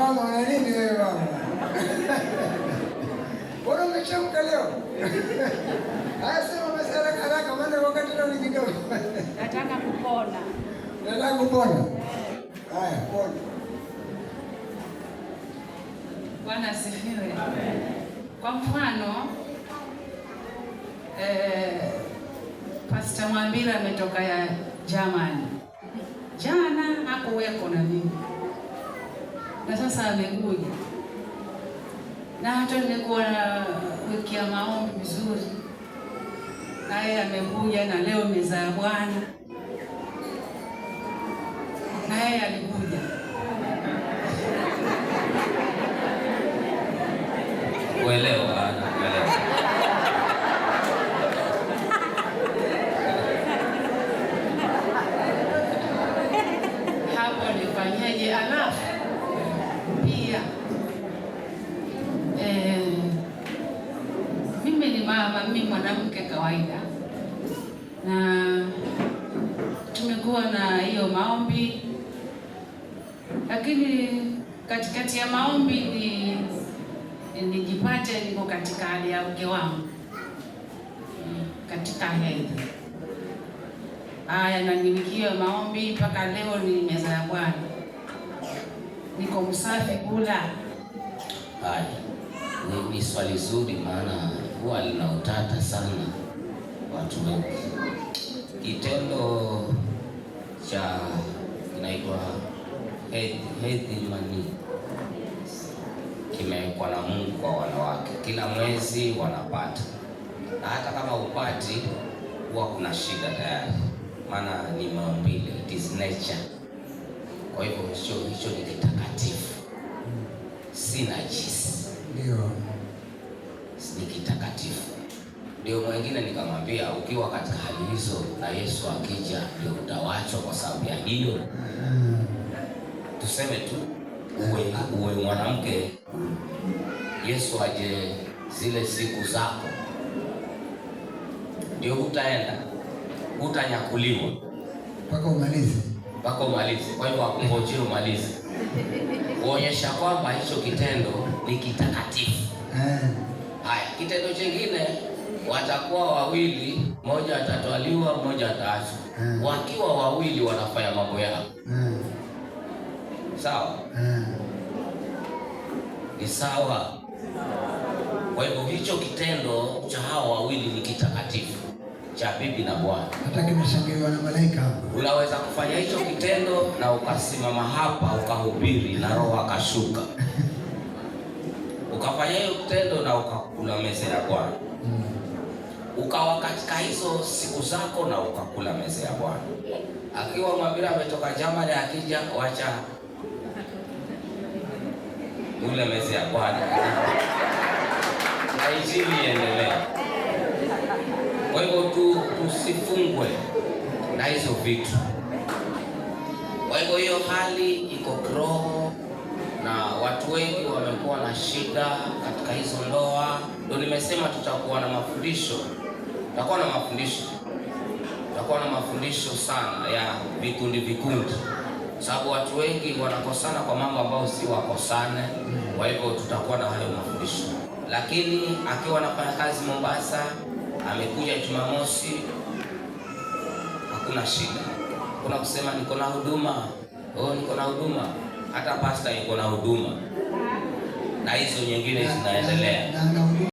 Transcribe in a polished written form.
Mama, una nini wewe mama? Mbona umechemka leo? Haya, sema basi haraka haraka, maana wakati leo ni kidogo. Nataka kupona. Nataka kupona. Haya, pona. Bwana asifiwe. Kwa mfano Pastor Mwambila ametoka ya Germany. Jana hakuweko na mimi, na sasa amekuja, na hata nimekuwa na wiki ya maombi vizuri, na yeye amekuja, na leo meza ya Bwana, na yeye alikuja. Kuelewa, kuelewa. Hapo nifanyeje? Alafu pia mimi ni mama, mimi mwanamke kawaida, na tumekuwa na hiyo maombi, lakini katikati ya maombi ni nijipate niko katika hali ya uke wangu katika hedhi. Haya, na ni wiki hiyo ya maombi mpaka leo ni meza ya Bwana, niko msafi kula. Haya, ni swali zuri, maana huwa lina utata sana watu wengi. Kitendo cha kinaitwa hedhi mani kimewekwa na Mungu kwa wanawake, kila mwezi wanapata, na hata kama upati huwa kuna shida tayari, maana ni maumbile, it is nature. Kwa hivyo hicho ni kitakatifu, si najisi. Ndio. Ni kitakatifu. Ndio mwingine nikamwambia, ukiwa katika hali hizo na Yesu akija, ndio utawachwa kwa sababu ya hiyo. Tuseme tu uwe mwanamke, Yesu aje zile siku zako, ndio hutaenda, hutanyakuliwa mpaka umalize, mpaka umalize. Kwa hivyo akungojee umalize, kuonyesha kwamba hicho kitendo ni kitakatifu. Haya, kitendo chingine watakuwa wawili, mmoja atatwaliwa, mmoja ataachwa. Wakiwa wawili wanafanya mambo yao. Sawa? Ni sawa. Kwa hivyo hicho kitendo cha hao wawili ni kitakatifu, cha bibi na bwana. Hata kimeshangiliwa na malaika hapo. Unaweza kufanya hicho kitendo na ukasimama hapa ukahubiri na Roho akashuka. Ukafanya hiyo kitendo na ukakula meza ya Bwana. Ukawa katika hizo siku zako na ukakula meza ya Bwana. Akiwa Mwambila ametoka Germany akija, wacha ule meza ya Bwana na injili iendelee. Kwa hivyo tusifungwe na hizo vitu. Kwa hivyo hiyo hali iko kiroho, na watu wengi wamekuwa na shida katika hizo ndoa. Ndio nimesema tutakuwa na mafundisho, tutakuwa na mafundisho, tutakuwa na mafundisho sana ya vikundi vikundi, sababu watu wengi wanakosana kwa mambo ambayo si wakosane. Kwa hivyo tutakuwa na hayo mafundisho. Lakini akiwa anafanya kazi Mombasa, amekuja Jumamosi, hakuna shida. Kuna kusema niko na huduma, oh, niko na huduma. Hata pastor yuko na huduma, na hizo nyingine zinaendelea. Na huduma.